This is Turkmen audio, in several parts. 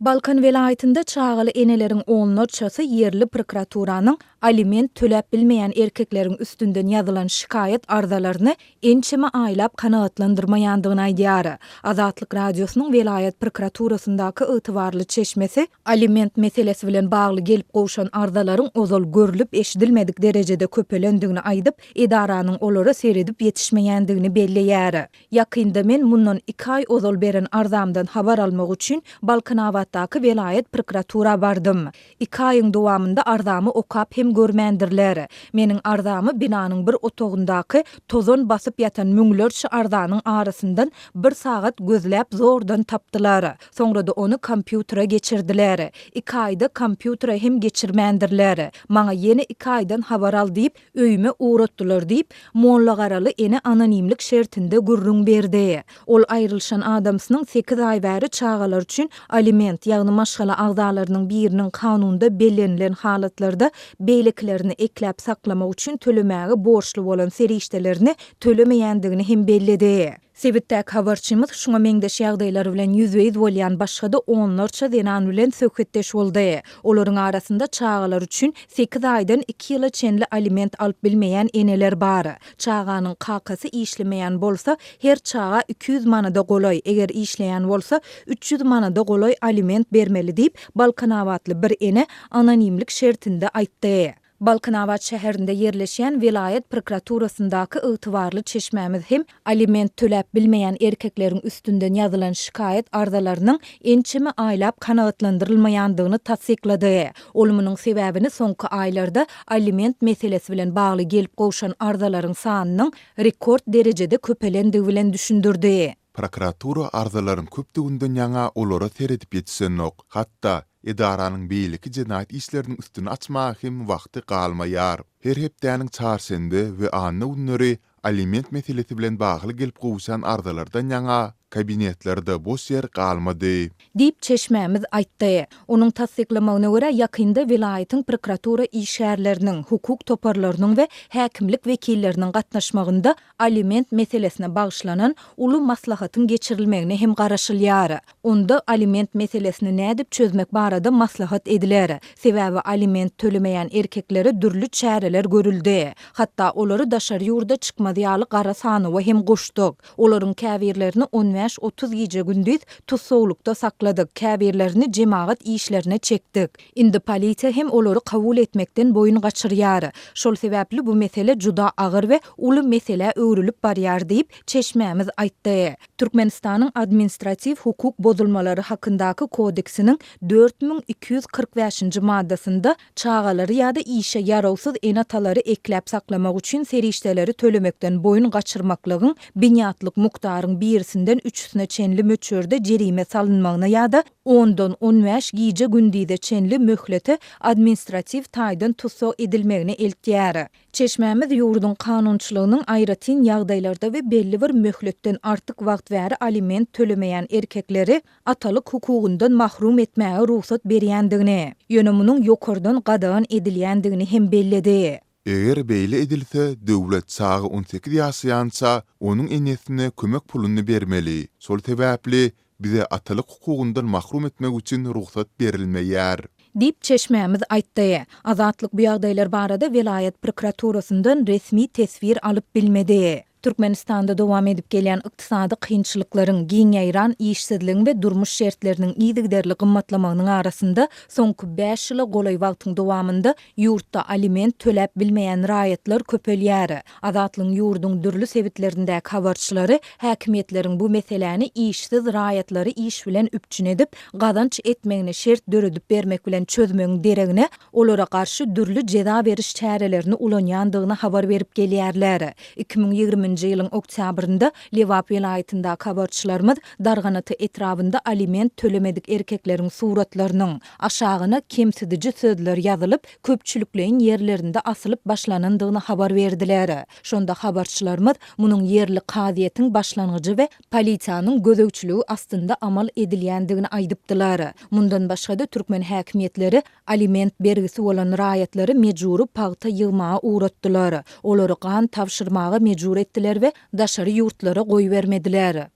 Balkan welaýatynda çagaly eneleriň onlarçasy ýerli prokuraturanyň aliment töläp bilmeýän erkekleriň üstünden ýazylan şikaýat arzalaryny ençeme aýlap kanagatlandyrmaýandygyny aýdýar. Azatlyk Radiosynyň welaýat prokuraturasyndaky ygtybarly çeşmesi aliment meselesi bilen bagly gelip gowşan arzalaryň ozal görlüp-eşidilmedik derejede köpelendigini aýdyp, edaranyň olara seredip ýetişmeýändigini belleýär. Ýakynda men mundan iki aý ozal beren arzamdan habar almak üçin Balkanabatdaky welaýat prokuratura bardym. Iki aýyň dowamynda arzamy okap hem görmändirler. Meniň arzamy binanyň bir otagyndaky tozan basyp ýatan müňlerçe arzanyň arasyndan bir sagat gözläp zordan tapdylar. Soňra-da ony kompýutere geçirdiler. Iki aýda kompýutere hem geçirmändirler. Maňa ýene iki aýdan habar al diýip, öýüme ugratdylar diýip, mollagaraly ene anonimlik şertinde gürrüň berdi. Ol aýrylyşan adamsynyň sekiz aý bäri çagalar üçin aliment, ýagny maşgala agzalarynyň biriniň kanunda bellenilen halatlarda beýlekilerini ekläp saklamak üçin tölemäge borçly bolan serişdelerini tölemeýändigini hem belledi. Sebitdäki habarçymyz şuňa meňzeş ýagdaýlar bilen ýüzbe-ýüz bolýan başga-da onlarça zenan bilen söhbetdeş boldy. Olaryň arasynda çagalar üçin sekiz aýdan iki ýyla çenli aliment alyp bilmeýän eneler bar. Çaganyň kakasy işlemeýän bolsa, her çaga 200 manada golaý, eger işleýän bolsa, 300 manada golaý aliment bermeli diýip, balkanabatly bir ene anonimlik şertinde aýtdy. Balkanabat şäherinde ýerleşýän welaýat prokuraturasyndaky ygtybarly çeşmämiz hem aliment töläp bilmeýän erkekleriň üstünden ýazylan şikaýat arzalarynyň ençeme aýlap kanagatlandyrylmaýandygyny tassyklady. Ol munuň sebäbini soňky aýlarda aliment meselesi bilen bagly gelip gowşan arzalaryň sanynyň rekord derejede köpelendigi bilen düşündirdi. Prokuratura arzalaryň köpdüginden ýaňa olara seredip ýetişenok. Hatda, edaranyň beýleki jenaýat işleriniň üstüni açmaga hem wagty galmaýar. Her hepdäniň çarşenbe we anna günleri aliment meselesi bilen bagly gelip gowuşýan arzalardan ýaňa kabinetlerde boş ýer galmady. Diýip, çeşmämiz aýtdy. Onuň tassyklamagyna görä, ýakynda welaýatyň prokuratura işgärleriniň, hukuk toparlarynyň we häkimlik wekilleriniň gatnaşmagynda aliment meselesine bagyşlanan uly maslahatyň geçirilmegine hem garaşylýar. Onda aliment meselesini nädip çözmek barada maslahat ediler. Sebäbi aliment tölemeýän erkeklere dürli çäreler görüldi. Hatda olary daşary ýurda çykmaz ýaly gara sanawa hem goşduk. Olaryň käbirlerini on bäş-otuz gije-gündiz tussaglykda sakladyk, käbirlerini jemagat işlerine çekdik. Indi polisiýa hem olary kabul etmekden boýun gaçyrýar. Şol sebäpli bu mesele juda agyr we uly meselä öwrülip barýar diýip, çeşmämiz aýtdy. Türkmenistanyň Administratiw hukuk bozulmalary hakyndaky kodeksiniň 4245-nji maddasynda çagalary ýa-da işe ýarawsyz ene-atalary ekläp saklamak üçin serişdeleri tölemekden boýun gaçyrmaklygyň binýatlyk mukdaryň birisinden üçüsine çenli möçberde jerime salynmagyna ýa-da ondan on bäş gije-gündize çenli möhlete administratiw taýdan tussag edilmegine eltýär. Çeşmämiz ýurduň kanunçylygynyň aýratyn ýagdaýlarda we belli bir möhletden artyk wagt bäri aliment tölemeýän erkekleri atalyk hukugyndan mahrum etmäge rugsat berýändigini, ýöne munuň ýokardan gadagan edilýändigini hem belledi. Eger beýle edilse, döwlet çaga on sekiz ýaşaýança onuň enesine kömek puluny bermeli. Şol sebäpli bize atalyk hukugyndan mahrum etmek üçin rugsat berilmeýär. Diýip, çeşmämiz aýtdy. Azatlyk bu ýagdaýlar barada welaýat prokuraturasyndan resmi teswir alyp bilmedi. Türkmenistanda dowam edip gelýän ykdysady kynçylyklaryň, giň ýaýran işsizligiň we durmuş şertleriniň yzygiderli gymmatlamagynyň arasynda, soňky bäş ýyla golaý wagtyň dowamynda ýurtda aliment töläp bilmeýän raýatlar köpelýär. Azatlygyň ýurduň dürli sebitlerindäki habarçylary häkimiýetleriň bu meseläni işsiz raýatlary iş bilen üpjün edip, gazanç etmegine şert döredip bermek bilen çözmegiň deregine, olara garşy dürli jeza beriş çärelerini ulanýandygyny habar berip gelýärler. 2020-nji ýylyň oktýabrynda Lebap welaýatyndaky habarçylarymyz Darganata etrabynda aliment tölemedik erkekleriň suratlarynyň, aşagyna kemsidiji sözler ýazylyp, köpçülikleýin ýerlerinde asylyp başlanandygyny habar berdiler. Şonda habarçylarymyz munuň ýerli kazyýetiň başlangyjy we polisiýanyň gözegçiligi astynda amal edilýändigini aýdypdylar. Mundan başga-da türkmen häkimiýetleri aliment bergisi bolan raýatlary mejbury pagta ýygmaga ugratdylar, olary gan tabşyrmaga mejbur etdiler we daşary ýurtlara goýbermediler.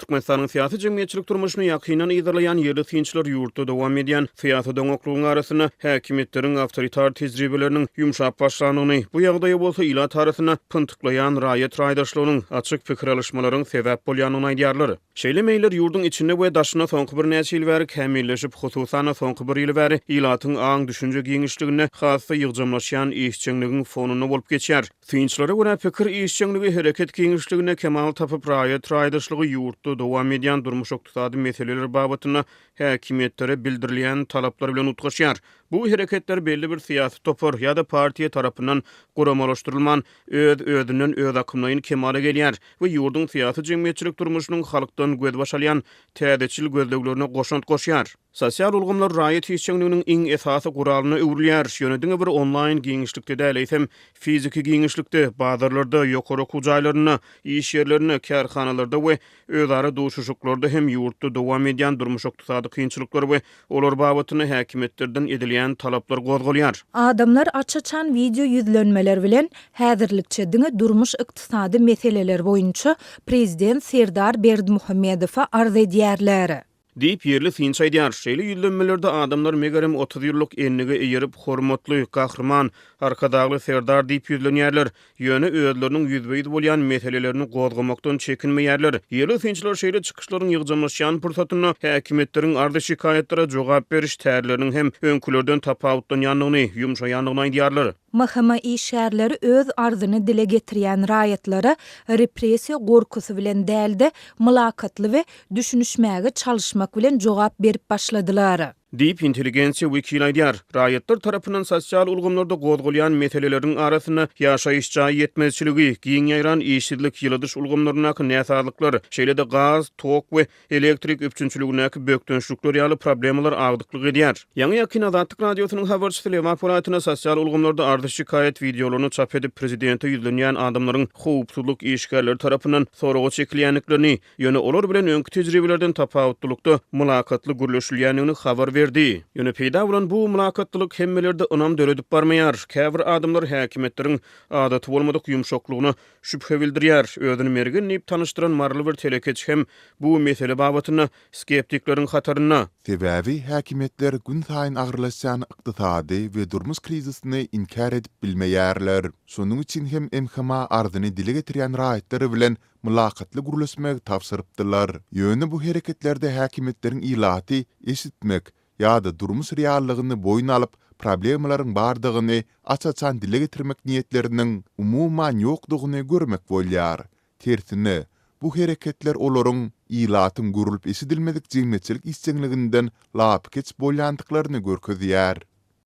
Türkmenistanyň syýasy-jemgyýetçilik durmuşyny ýakyndan yzarlaýan ýerli synçylar ýurtda dowam edýän syýasy doňaklygyň arasynda häkimiýetleriň awtoritar tejribeleriniň ýumşap başlandygyny, bu ýagdaýa bolsa ilat arasynda pyntyklaýan raýat raýdaşlygynyň, açyk pikir alyşmalaryň sebäp bolýandygyny aýdýarlar. Şeýle meýiller ýurduň içinde we daşynda soňky birnäçe ýyl bäri kämilleşip, hususan-da soňky bir ýyl bäri ilatyň aň-düşünje giňişliginde has-da ýygjamlaşýan işjeňligiň fonunda bolup geçýär. Synçylara görä, pikir işjeňligi hereket giňişliginde kemal tapyp, raýat raýdaşlygy ýurtda dowam edýän durmuş-ykdysady meseleler babatynda häkimiýetlere bildirilýän talaplar bilen utgaşýar. Bu hereketler belli bir syýasy topar ýa-da partiýa tarapyndan guramalaşdyrylman, öz-özünden özakymlaýyn kemala gelýär we ýurduň syýasy-jemgyýetçilik durmuşynyň halkdan gözbaş alýan täzeçil gözleglerine goşant goşýar. Sosial ulgamlar raýat işjeňliginiň iň esasy guralyna öwrülýär, ýöne diňe bir onlaýn giňişlikde däl, eýsem, fiziki giňişlikde, bazarlarda, ýokary okuw jaýlarynda, iş ýerlerinde, kärhanalarda we özara duşuşyklarda hem ýurtda dowam edýän durmuş-ykdysady kynçylyklar we olar babatynda häkimiýetlerden edilýän talaplar gozgalýar. Adamlar aç-açan wideo ýüzlenmeler bilen häzirlikçe diňe durmuş-ykdysady meseleler boýunça prezident Serdar Berdimuhamedowa arz edýärler. Diýip, ýerli synçy aýdýar. Şeýle ýüzlenmelerde adamlar megerem 30 ýyllyk endige eýerip, Hormatly, Gahryman, Arkadagly Serdar diýip ýüzlenýärler. Ýöne özleriniň ýüzbe-ýüz bolýan meselelerini gozgamakdan çekinmeýärler. Ýerli synçylar şeýle çykyşlaryň ýygjamlaşýan pursatynda häkimiýetleriň arzy-şikaýatlara jogap beriş tärleriniň hem öňkülerden tapawutlanýandygyny, ýumşaýandygyny aýdýarlar. MHM işgärleri öz arzyny dile getirýän raýatlara repressiýa gorkusy bilen däl-de, mylakatly we düşünişmäge çalyşmak bilen jogap berip başladylar. Diýip, intelligensiýa wekili aýdýar. Raýatlar tarapyndan sosial ulgamlarda gozgalýan meseleleriň arasynda ýaşaýyş jaý ýetmezçiligi, giň ýaýran işsizlik, ýyladyş ulgamlaryndaky näsazlyklar, şeýle-de gaz, tok we elektrik üpjünçiligindäki bökdençlikler ýaly problemalar agdyklyk edýär. Ýaňy-ýakyn Azatlyk Radiosynyň habarçysy Lebap welaýatynda sosial ulgamlarda arzy-şikaýat wideolaryny çap edip, prezidente ýüzlenýän adamlaryň howpsuzlyk işgärleri tarapyndan soraga çekilýändiklerini, ýöne olar bilen öňki tejribelerden tapawutlylykda mylakatly gürleşilýändigini habar berdi. Ýöne peýda bolan bu mylakatlylyk hemmelerde ynam döredip barmaýar. Käbir adamlar häkimiýetleriň adaty bolmadyk ýumşaklygyna şübhe bildirýär. Özüni Mergen diýip tanyşdyran maryly bir telekeçi hem bu mesele babatynda skeptikleriň hatarynda. Sebäbi häkimiýetler günsaýyn agyrlaşýan ykdysady we durmuş krizisini inkär edip bilmeýärler. Şonuň üçin hem MHM-a arzyny dile getirýän raýatlar bilen mylakatly gürleşmegi tabşyrypdylar. Ýöne bu hereketlerde häkimiýetleriň ilaty eşitmek ýa-da durmuş reallygyny boýun alyp, problemalaryň bardygyny aç-açan dile getirmek niýetleriniň umuman ýokdugyny görmek bolýar. Tersine, bu hereketler olaryň ilatyň görülip-eşidilmedik jemgyýetçilik işjeňliginden lapykeç bolýandyklaryny görkezýär.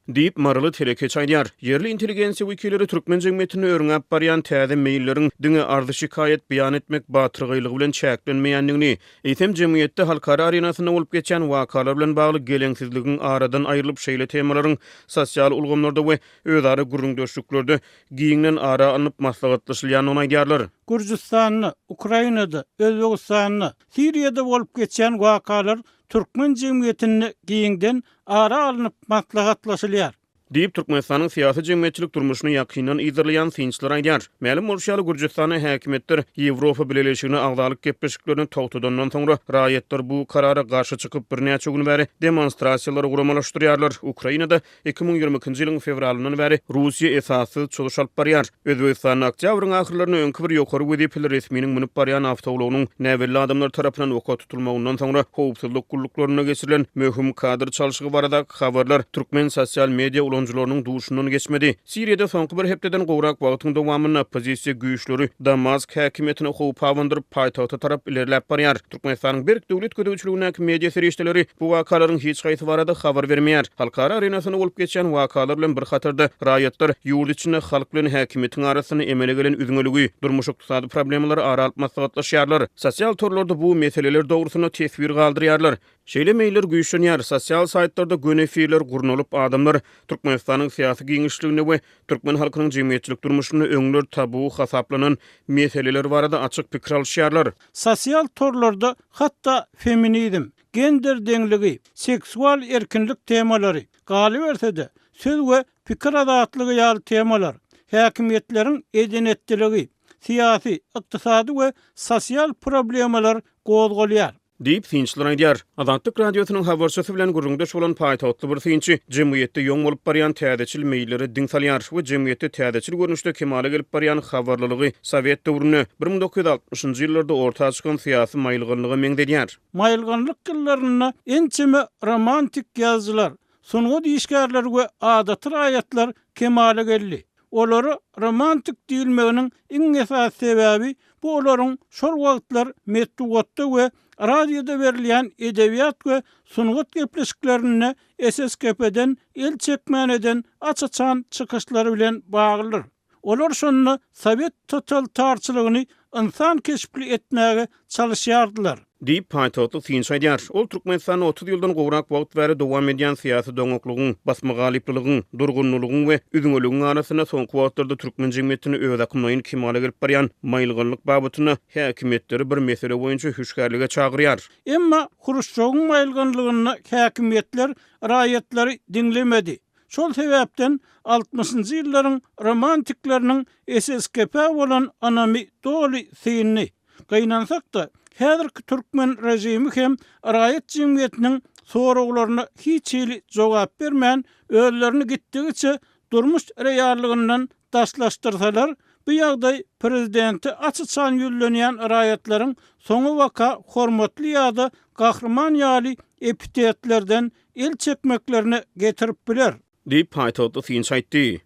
Diýip, maryly telekeçi aýdýar. Ýerli intelligensiýa wekilleri türkmen jemgyýetinde örňäp barýan täze meýilleriň diňe arzy-şikaýat beýan etmek batyrgaýlygy bilen çäklenmeýändigini, eýsem, jemgyýetde halkara arenasynda bolup geçýän wakalar bilen bagly geleňsizligiň aradan aýrylyp, şeýle temalaryň sosial ulgamlarda we özara gürrüňdeşliklerde giňden ara alnyp maslahatlaşylýandygyny aýdýarlar. Gürjüstanda, Ukrainada, Özbegistanda, Siriýada bolup geçýän wakalar türkmen jemgyýetinde giňden ara alnyp maslahatlaşylýar. Diýip, Türkmenistanyň syýasy-jemgyýetçilik durmuşyny ýakyndan yzarlaýan synçylar aýdýar. Mälim bolşy ýaly, Gürjüstanda häkimiýetler Ýewropa Bileleşigine agzalyk gepleşiklerini togtadandan soňra, raýatlar bu karara garşy çykyp, birnäçe gün bäri demonstrasiýalary guramalaşdyrýarlar. Ukrainada 2022-nji ýylyň fewralyndan bäri Russiýa esassyz çozuş alyp barýar. Özbegistanda oktýabryň ahyrlarynda öňki bir ýokary wezipeli resminiň münüp barýan awtoulagynyň näbelli adamlar tarapyndan oka tutulmagyndan soňra howpsuzlyk gulluklarynda geçirilen möhüm kadr çalşygy baradaky habarlar türkmen sosial media ulanyjylarynyň duşundan geçmedi. Siriýada soňky bir hepdeden gowrak wagtyň dowamynda oppozisiýa güýçleri Damask häkimiýetine howp abandyryp, paýtagta tarap ilerläp barýar. Türkmenistanyň berk döwlet gözegçiligindäki media serişdeleri bu wakalaryň hiç haýsy barada habar bermeýär. Halkara arenasynda bolup geçýän wakalar bilen bir hatarda, raýatlar ýurt içinde halk bilen häkimiýetiň arasynda emele gelen üzňeligi, durmuş-ykdysady problemalary ara alyp maslahatlaşýarlar. Sosial torlarda bu meseleler dogrusynda teswir galdyrýarlar. Şeýle meýiller güýçlenýär, sosial saýtlarda göni efirler gurnalyp, adamlar Türkmenistanyň syýasy giňişliginde we türkmen halkynyň jemgyýetçilik durmuşynda öňler tabu hasaplanan meseleler barada açyk pikir alyşýarlar. Sosial torlarda hatda feminizm, gender deňligi, seksual erkinlik temalary, galyberse-de, söz we pikir azatlygy ýaly temalar, häkimiýetleriň eden-etdiligi, syýasy, ykdysady we sosial problemalar. gozgalýar. Diýip, synçylar aýdýar. Azatlyk Radiosynyň habarçysy bilen gürrüňdeş bolan paýtagtly bir synçy jemgyýetde ýoň bolup barýan täzeçil meýillere diň salýar we jemgyýetde täzeçil görnüşde kemala gelip barýan habarlylygy sowet döwründe, 1960-njy ýyllarda orta çykan syýasy maýylganlyga meňzedýär. Maýylganlyk ýyllarynda ençeme romantik ýazyjylar, sungat işgärleri we adaty raýatlar kemala geldi. Olara romantik diýilmeginiň iň esasy sebäbi bu olaryň şol wagtlar metbugatda we radioda berilýän edebiýat we sungat gepleşiklerinde SSKP-den el çekmän eden aç-açan çykyşlary bilen baglydyr. Olar şonda sowet totalitarçylygyny ynsan keşpli etmäge çalyşýardylar. Diýip, paýtagtly synçy aýdýar. Ol Türkmenistanda 30 ýyldan gowrak wagt bäri dowam edýän syýasy doňaklygyň, basmagalyplylygyň, durgunlylygyň we üzňeligiň arasynda soňky wagtlarda türkmen jemgyýetinde özakymlaýyn kemala gelip barýan maýylganlyk babatynda häkimiýetleri bir mesele boýunça hüşgärlige çagyrýar. Emma Hruşçowyň maýylganlygynda häkimiýetler raýatlary diňlemedi. Şol sebäpden altmyşynjy ýyllaryň romantikleriniň SSKP bolan ynamy doly syndy. Gynansak-da, häzirki türkmen režimi hem raýat jemgyýetiniň soraglaryna hiç hili jogap bermän, özlerini gitdigiçe durmuş reallygyndan daşlaşdyrsalar, bu ýagdaý prezidente aç-açan ýüzlenýän raýatlaryň soňabaka hormatly ýa-da gahryman ýaly epitetlerden el çekmeklerine getirip biler. Diýip, paýtagtly synçy aýtdy.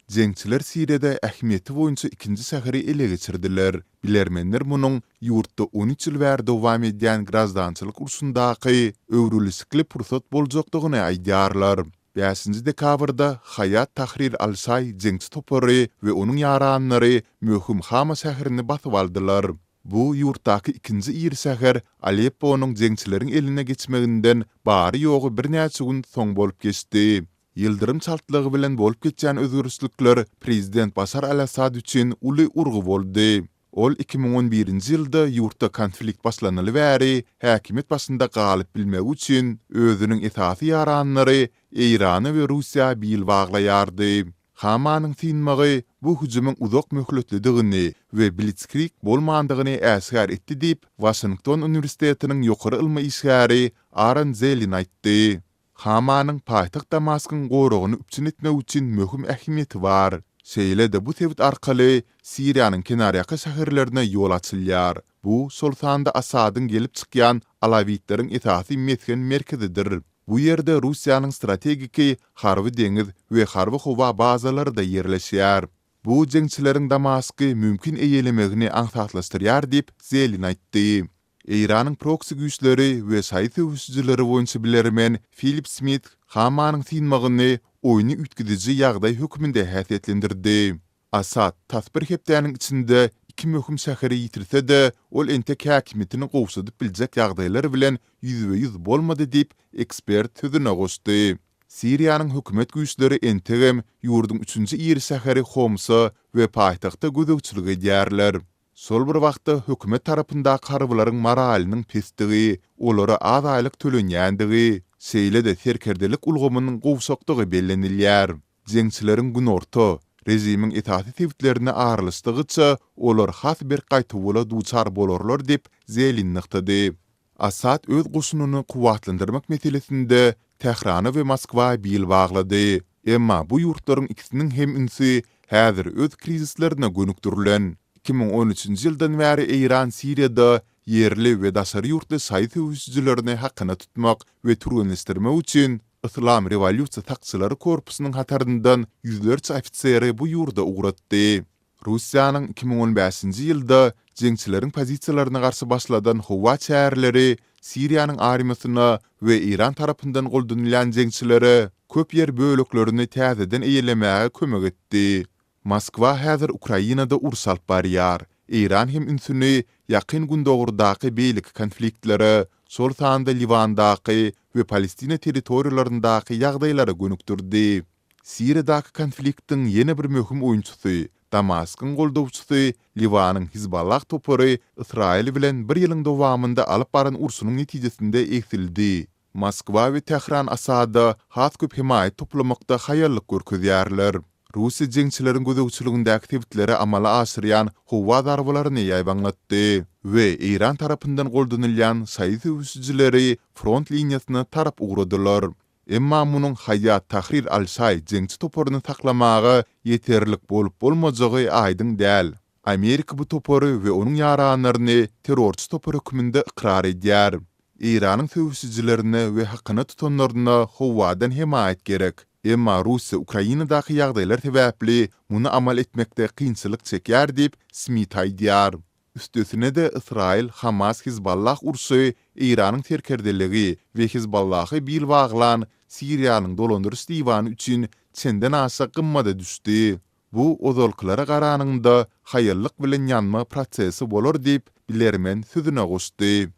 Jeňçiler Siriýada ähmiýeti boýunça ikinji şäheri ele geçirdiler. Bilermenler munuň ýurtda 13 ýyl bäri dowam edýän graždançylyk urşundaky öwrülişikli pursat boljakdygyny aýdýarlar. Bäşinji dekabrda Haýat Tahrir al-Şaý jeňçi topary we onuň ýaranlary möhüm Hama şäherini basyp aldylar. Bu ýurtdaky ikinji iri şäher Alepponyň jeňçileriň eline geçmeginden bary-ýogy birnäçe gün soň bolup geçdi. Ýyldyrym çaltlygy bilen bolup geçýän özgerişlikler prezident Başar al-Assad üçin uly urgy boldy. Ol 2011-nji ýylda ýurtda konflikt başlanaly bäri häkimiýet başynda galyp bilmegi üçin özüniň esasy ýaranlary Eýrana we Russiýa bil baglaýardy. Hamanyň synmagy bu hüjümiň uzak möhletlidigini we blitskrig bolmandygyny äşgär etdi diýip, Waşington uniwersitetiniň ýokary ylmy işgäri Aaron Zelin aýtdy. Hamanyň paýtagt Damaskyň goragyny üpjün etmek üçin möhüm ähmiýeti bar. Şeýle-de bu sebit arkaly Siriýanyň kenarýaka şäherlerine ýol açylýar. Bu, şol sanda Assadyň gelip çykýan alawitleriň esasy mesgen merkezidir. Bu ýerde Russiýanyň strategiki harby-deňiz we harby-howa bazalary-da ýerleşýär. Bu jeňçileriň Damasky mümkin eýelemegini aňsatlaşdyrýar diýip, Zelin aýtdy. Eýranyň proksi güýçleri we şaýy söweşijileri boýunça bilermen Filip Smit Hamanyň synmagyny oýny üýtgediji ýagdaý hökmünde häsiýetlendirdi. Assad tas bir hepdäniň içinde iki möhüm şäheri ýitirse-de, ol entek häkimiýetini gowşadyp biljek ýagdaýlar bilen ýüzbe-ýüz bolmady diýip, ekspert sözüne goşdy. Siriýanyň hökümet güýçleri entegem ýurduň üçünji iri şäheri Homsa we paýtagta gözegçilik edýärler. Şol bir wagtda, hökümet tarapyndaky harbylaryň moralynyň pesdigi, olara az aýlyk tölenýändigi, şeýle-de serkerdelik ulgamynyň gowşakdygy bellenilýär. Jeňçileriň günorta, režimiň esasy sebitlerine aralaşdygyça, olar has berk gaýtawula duçar bolarlar diýip, Zelin nygtady. Assad öz goşunyny kuwwatlandyrmak meselesinde Tährana we Moskwa bil baglady. Emma bu ýurtlaryň ikisiniň hem ünsi häzir öz krizislerine gönükdirilen. 2013-nji ýyldan bäri Eýran Siriýada ýerli we daşary ýurtly şaýy söweşijilerini hakyna tutmak we türgenleşdirmek üçin Yslam rewolýusiýa sakçylary korpusynyň hataryndan ýüzlerçe ofiseri bu ýurda ugratdy. Russiýanyň 2015-nji ýylda jeňçileriň pozisiýalaryna garşy başladan howa çäreleri Siriýanyň armiýasyna we Eýran tarapyndan goldanylýan jeňçilere köp ýer böleklerini täzeden eýelemäge kömek etdi. Moskwa häzir Ukrainada uruş alyp barýar. Eýran hem ünsüni Ýakyn Gündogardaky beýleki konfliktlere, şol sanda Liwandaky we Palestina territoriýalaryndaky ýagdaýlara gönükdirdi. Siriýadaky konfliktiň ýene bir möhüm oýunçysy, Damaskyň goldawçysy Liwanyň Hizballah topary Ysraýyl bilen bir ýylyň dowamynda alyp baran urşunyň netijesinde egsildi. Moskwa we Tähran Asada has köp hemaýat toplamakda haýallyk görkezýärler. Russiýa jeňçileriň gözegçiligindäki sebitlere amala aşyrýan howa zarbalaryny ýaýbaňlatdy we Eýran tarapyndan goldanylýan şaýy söweşijileri front liniýasyna tarap ugradylar. Emma munuň Haýat Tahrir al-Şaý jeňçi toparyny saklamaga ýeterlik bolup-bolmajagy aýdyň däl. Amerika bu topary we onuň ýaranlaryny terrorçy topar hökmünde ykrar edýär. Eýranyň söweşijilerine we hakyna tutanlaryna howadan hemaýat gerek. Emma Russiýa Ukrainadaky ýagdaýlar sebäpli muny amal etmekde kynçylyk çekýär diýip, Smit aýdýar. Üstesine-de Ysraýyl-Hamas-Hizballah urşy Eýranyň serkerdeligi we Hizballaha bil baglan Siriýanyň dolandyryş diwany üçin çenden aşa gymmada düşdi. Bu ozalkylara garanyňda haýallyk bilen ýanma prosesi bolar diýip, bilermen sözüne goşdy.